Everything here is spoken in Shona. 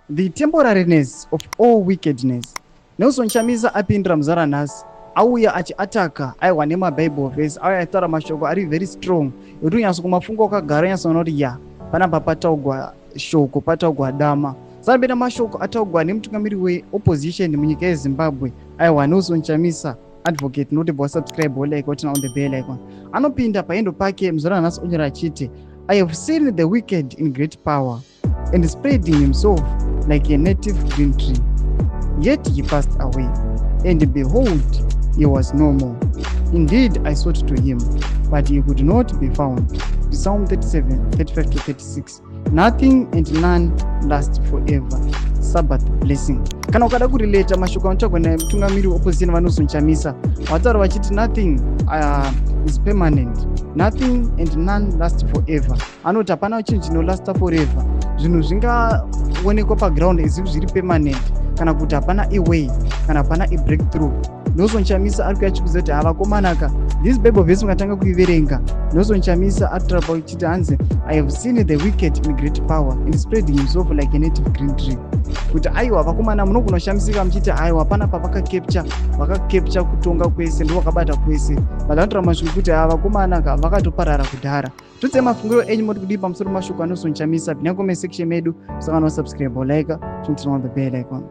The temporariness of all wickedness. Nelson Chamisa apindira muzara nhasi, auya achiataka, aiwa, nemaBible verse, auya achitaura mashoko ari very strong ekuti unyatso kumafunga wakagara unyatsoona kuti ya, panapa pataugwa shoko, pataugwa dama. Sanapinda mashoko ataugwa nemutungamiri weopposition munyika yeZimbabwe, aiwa, Nelson Chamisa advocate. Notibva wasubscribe, wolike, woturn on the bell icon. Anopinda paendo pake muzora nhasi, onyora achiti, "I have seen the wicked in great power and spreading himself like a native green tree. Yet he passed away, and behold, he was no more. Indeed, I sought to him, but he could not be found." Psalm 37, 35 to 36. Nothing and none last forever. Sabbath blessing. Kana ukada kurelata mashoko anotaurwa nemutungamiri weopposition vaNelson Chamisa, vataura vachiti nothing is permanent, nothing and none last forever. Anoti hapana chinhu chinolasta forever. Zvinhu zvingaonekwa paground as if zviri permanent, kana kuti hapana away, kana hapana ibreakthrough. Nelson Chamisa ari kuya achikuziva kuti havakomanaka. This Bible verse ungatanga kuiverenga, Nelson Chamisa atirapa uchiti hanzi, "I have seen the wicked in great power and spreading himself like a native green tree," kuti aiwa, vakomana, munogona kushamisika muchiti aiwa, panapa vakacapture, vakacapture kutonga kwese, ndo vakabata kwese, but vanotora mashoko kuti ava vakomana ka vakatoparara kudhara. Tudzai mafungiro enyu, moti kudii pamusoro mashoko aNelson Chamisa? Pinda comment section medu, saka nosubscribe, like, turn on the bell icon.